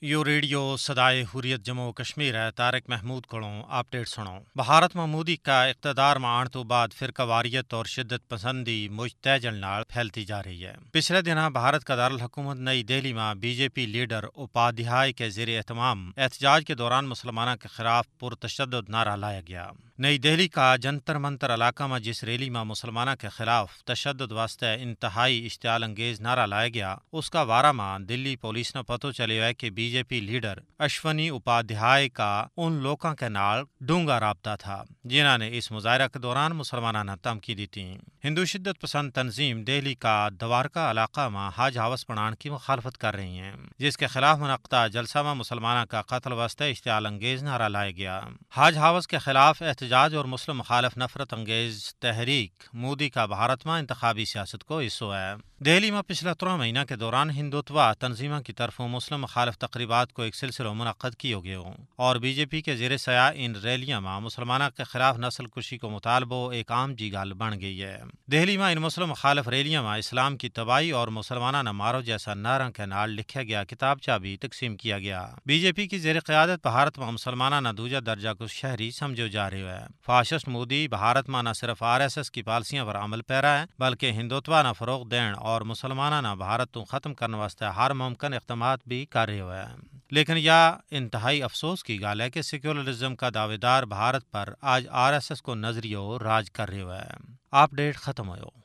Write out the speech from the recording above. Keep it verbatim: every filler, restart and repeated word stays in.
یوہ ریڈیو سدائے حریت جموں و کشمیر ہے۔ طارق محمود کولوں اپ ڈیٹ سنو۔ بھارت ما مودی کا اقتدار ما آن تو بعد فرقہ واریت اور شدت پسندی مچ تیجل نال پھیلتی جا رہی ہے۔ پچھلے دناں بھارت کا دارالحکومت نئی دہلی ما بی جے پی لیڈر اپادھیائے کے زیر اہتمام احتجاج کے دوران مسلماناں کے خلاف پر تشدد نعرہ لایا گیا۔ نئی دہلی کا جنتر منتر علاقہ ما جس ریلی ما مسلماناں کے خلاف تشدد واسطے انتہائی اشتعال انگیز نعرہ لایا گیا، اس کا وارہ ما دلی پولیس نا پتو چلیو ہے کہ بی جے پی لیڈر اشونی اپادھیائے کا ان لوکاں کے نال ڈونگا رابطہ تھا، جنہاں نے اس مظاہرہ کے دوران مسلماناں نا تمکی دیتی۔ ہندو شدت پسند تنظیم دہلی کا دوارکا علاقہ ما حاج ہاوس پڑھان کی مخالفت کر رہی ہیں، جس کے خلاف منعقدہ جلسہ ما مسلماناں کا قتل واسطے اشتعال انگیز نعرہ لایا گیا۔ حاج ہاوس کے خلاف احتجاج اور مسلم مخالف نفرت انگیز تحریک مودی کا بھارت ما انتخابی سیاست کو حصو ہے۔ دہلی ما پچھلا ترہ مہینہ کے دوران ہندوتوا تنظیماں کی طرفوں مسلم مخالف تقریبات کو ایک سلسلو منعقد کیو گیو، اور بی جے پی کے زیر سیاہ ان ریلیاں ما مسلماناں کے خلاف نسل کشی کو مطالبو ایک عام جی گل بن گئی ہے۔ دہلی ما ان مسلم مخالف ریلیاں ما اسلام کی تباہی اور مسلماناں نا مارو جیسا نعرہ کے نال لکھیا گیا کتاب چا بھی تقسیم کیا گیا۔ بی جے پی کی زیر قیادت بھارت ما مسلماناں نا دوجہ درجہ کو شہری سمجھو جا رہیو ہے۔ فاشسٹ مودی بھارت ما نہ صرف آر ایس ایس کی پالیسیاں پر عمل پیرا ہے، بلکہ ہندوتوا نا فروغ دین اور مسلماناں نا بھارت تو ختم کرنے واسطے ہر ممکن اقدامات بھی کر رہیو ہے۔ لیکن یا انتہائی افسوس کی گل ہے کہ سیکولرزم کا دعویدار بھارت پر آج آر ایس ایس کو نظریو راج کر رہیو ہے۔ اپ ڈیٹ ختم ہویو۔